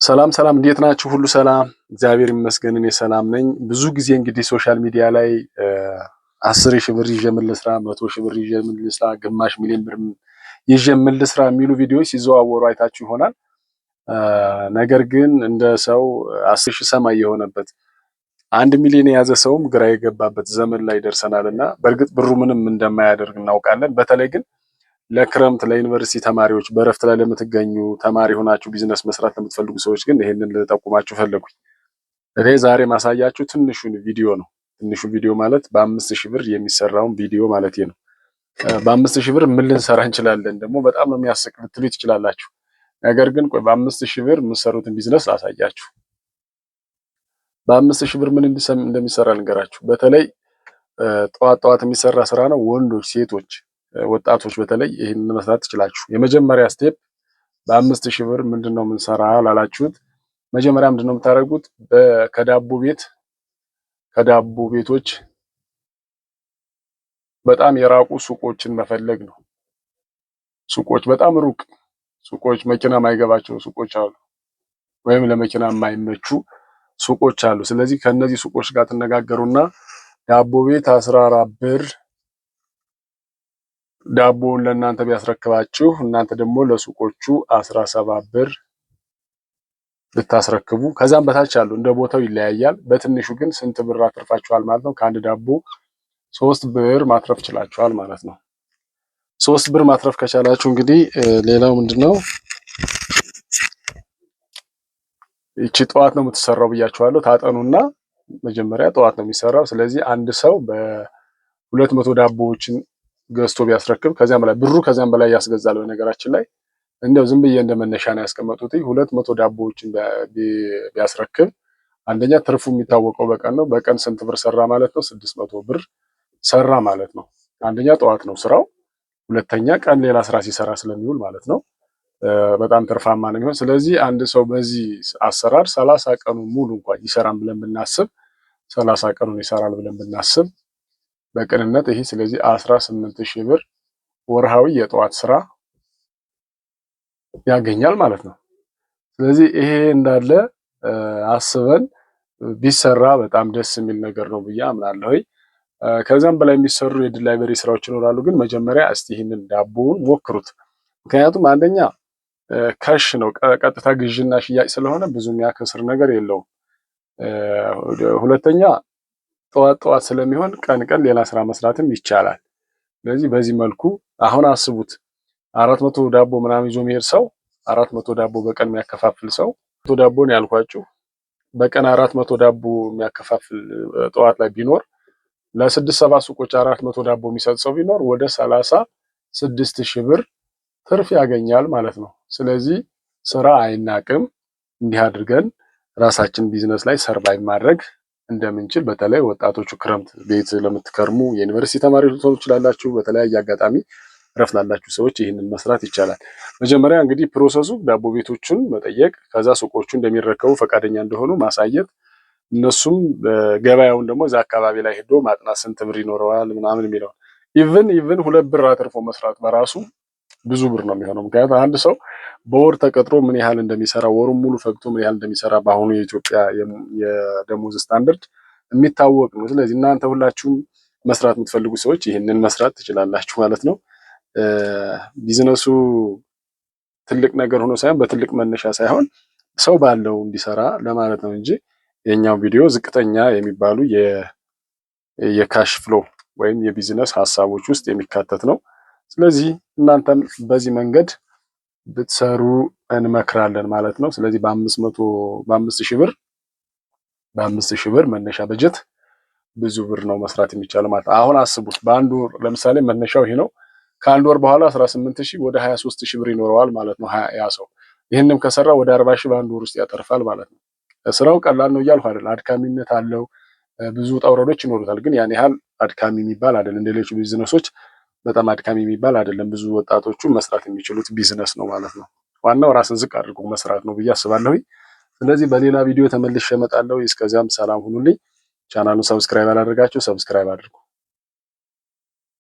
ሰላም ሰላም፣ እንዴት ናችሁ? ሁሉ ሰላም፣ እግዚአብሔር ይመስገን፣ እኔ ሰላም ነኝ። ብዙ ጊዜ እንግዲህ social media ላይ 10,000 ብር ይዤ ምን ልስራ፣ 100,000 ብር ይዤ ምን ልስራ፣ ግማሽ ሚሊዮን ብር ይዤ ምን ልስራ የሚሉ ቪዲዮዎች ሲዘዋወሩ አይታችሁ ይሆናል። ነገር ግን እንደ ሰው 10,000 ሰማይ የሆነበት፣ 1 ሚሊዮን የያዘ ሰውም ግራ የገባበት ዘመን ላይ ደርሰናል እና በእርግጥ ብሩ ምንም እንደማያደርግ እናውቃለን። በተለይ ግን ለክረምት ለዩኒቨርሲቲ ተማሪዎች፣ በእረፍት ላይ ለምትገኙ፣ ተማሪ ሆናችሁ ቢዝነስ መስራት ለምትፈልጉ ሰዎች ግን ይሄንን ልጠቁማችሁ ፈለጉኝ። እኔ ዛሬ ማሳያችሁ ትንሹን ቪዲዮ ነው። ትንሹ ቪዲዮ ማለት በ5,000 ብር የሚሰራውን ቪዲዮ ማለት ነው። በ5,000 ብር ምን ልንሰራ እንችላለን? ደግሞ በጣም ነው የሚያስቅ ልትሉ ትችላላችሁ። ነገር ግን ቆይ፣ በ5,000 ብር የምትሰሩትን ቢዝነስ ላሳያችሁ። በ5,000 ብር ምን እንደሚሰራ ልንገራችሁ። በተለይ ጠዋት ጠዋት የሚሰራ ስራ ነው። ወንዶች፣ ሴቶች፣ ወጣቶች በተለይ ይህንን መስራት ትችላችሁ። የመጀመሪያ step በ5,000 ብር ምንድን ነው የምንሰራ ላላችሁት፣ መጀመሪያ ምንድን ነው የምታደርጉት? ከዳቦ ቤቶች በጣም የራቁ ሱቆችን መፈለግ ነው። ሱቆች፣ በጣም ሩቅ ሱቆች፣ መኪና የማይገባቸው ሱቆች አሉ፣ ወይም ለመኪና የማይመቹ ሱቆች አሉ። ስለዚህ ከነዚህ ሱቆች ጋር ትነጋገሩና ዳቦ ቤት 14 ብር ዳቦውን ለእናንተ ቢያስረክባችሁ፣ እናንተ ደግሞ ለሱቆቹ 17 ብር ብታስረክቡ፣ ከዛም በታች አሉ፣ እንደ ቦታው ይለያያል። በትንሹ ግን ስንት ብር አትርፋችኋል ማለት ነው? ከአንድ ዳቦ 3 ብር ማትረፍ ችላችኋል ማለት ነው። 3 ብር ማትረፍ ከቻላችሁ እንግዲህ ሌላው ምንድነው? ይቺ ጠዋት ነው የምትሰራው ብያችኋለሁ። ታጠኑና መጀመሪያ ጠዋት ነው የሚሰራው። ስለዚህ አንድ ሰው በ200 ዳቦዎችን ገዝቶ ቢያስረክብ፣ ከዚያም በላይ ብሩ ከዚያም በላይ ያስገዛል። በነገራችን ላይ እንደው ዝም ብዬ እንደ መነሻ ነው ያስቀመጡት። 200 ዳቦዎችን ቢያስረክብ አንደኛ ትርፉ የሚታወቀው በቀን ነው። በቀን ስንት ብር ሰራ ማለት ነው? 600 ብር ሰራ ማለት ነው። አንደኛ ጠዋት ነው ስራው፣ ሁለተኛ ቀን ሌላ ስራ ሲሰራ ስለሚውል ማለት ነው። በጣም ትርፋማ ነው የሚሆን። ስለዚህ አንድ ሰው በዚህ አሰራር 30 ቀኑን ሙሉ እንኳን ይሰራን ብለን ብናስብ፣ 30 ቀኑን ይሰራል ብለን ብናስብ በቅንነት ይሄ ስለዚህ 18,000 ብር ወርሃዊ የጠዋት ስራ ያገኛል ማለት ነው። ስለዚህ ይሄ እንዳለ አስበን ቢሰራ በጣም ደስ የሚል ነገር ነው ብዬ አምናለሁ። ከዛም በላይ የሚሰሩ የ delivery ስራዎች ይኖራሉ። ግን መጀመሪያ እስቲ ይህንን ዳቦውን ሞክሩት። ምክንያቱም አንደኛ cash ነው፣ ቀጥታ ግዥና ሽያጭ ስለሆነ ብዙ የሚያከስር ነገር የለውም። ሁለተኛ ጠዋት ጠዋት ስለሚሆን ቀን ቀን ሌላ ስራ መስራትም ይቻላል። ስለዚህ በዚህ መልኩ አሁን አስቡት፣ 400 ዳቦ ምናምን ይዞ የሚሄድ ሰው፣ 400 ዳቦ በቀን የሚያከፋፍል ሰው፣ ዳቦ ነው ያልኳችሁ፣ በቀን 400 ዳቦ የሚያከፋፍል ጠዋት ላይ ቢኖር፣ ለስድስት ሰባት ሱቆች 400 ዳቦ የሚሰጥ ሰው ቢኖር ወደ 36,000 ብር ትርፍ ያገኛል ማለት ነው። ስለዚህ ስራ አይናቅም። እንዲህ አድርገን ራሳችን ቢዝነስ ላይ survive ማድረግ እንደምንችል፣ በተለይ ወጣቶቹ ክረምት ቤት ለምትከርሙ፣ የዩኒቨርሲቲ ተማሪዎች ልትሆኑ ትችላላችሁ። በተለያየ አጋጣሚ ረፍት ላላችሁ ሰዎች ይህንን መስራት ይቻላል። መጀመሪያ እንግዲህ process ኡ ዳቦ ቤቶቹን መጠየቅ፣ ከዛ ሱቆቹ እንደሚረከቡ ፈቃደኛ እንደሆኑ ማሳየት፣ እነሱም ገበያውን ደግሞ እዛ አካባቢ ላይ ሄዶ ማጥናት፣ ስንት ብር ይኖረዋል ምናምን የሚለውን። Even 2 ብር አትርፎ መስራት በራሱ ብዙ ብር ነው የሚሆነው። ምክንያቱም አንድ ሰው በወር ተቀጥሮ ምን ያህል እንደሚሰራ፣ ወሩን ሙሉ ፈግቶ ምን ያህል እንደሚሰራ በአሁኑ የኢትዮጵያ የደሞዝ ስታንዳርድ የሚታወቅ ነው። ስለዚህ እናንተ ሁላችሁም መስራት የምትፈልጉ ሰዎች ይህንን መስራት ትችላላችሁ ማለት ነው። ቢዝነሱ ትልቅ ነገር ሆኖ ሳይሆን፣ በትልቅ መነሻ ሳይሆን ሰው ባለው እንዲሰራ ለማለት ነው እንጂ የኛው ቪዲዮ ዝቅተኛ የሚባሉ የ cash flow ወይም የቢዝነስ ሀሳቦች ውስጥ የሚካተት ነው። ስለዚህ እናንተም በዚህ መንገድ ብትሰሩ እንመክራለን ማለት ነው። ስለዚህ በ5,000 ብር፣ በ5,000 ብር መነሻ በጀት ብዙ ብር ነው መስራት የሚቻለው ማለት ነው። አሁን አስቡት፣ በአንድ ወር ለምሳሌ መነሻው ይሄ ነው። ከአንድ ወር በኋላ 18,000 ወደ 23,000 ብር ይኖረዋል ማለት ነው ያ ሰው። ይህንም ከሰራ ወደ 40,000 በአንድ ወር ውስጥ ያተርፋል ማለት ነው። ስራው ቀላል ነው እያልኩ አይደል። አድካሚነት አለው፣ ብዙ ውጣ ውረዶች ይኖሩታል። ግን ያን ያህል አድካሚ የሚባል አይደለም። እንደ ሌሎች ቢዝነሶች በጣም አድካሚ የሚባል አይደለም። ብዙ ወጣቶቹ መስራት የሚችሉት ቢዝነስ ነው ማለት ነው። ዋናው ራስን ዝቅ አድርጎ መስራት ነው ብዬ አስባለሁ። ስለዚህ በሌላ ቪዲዮ ተመልሼ እመጣለሁ። እስከዚያም ሰላም ሁኑልኝ። ቻናሉን subscribe ያላደረጋችሁ subscribe አድርጉ።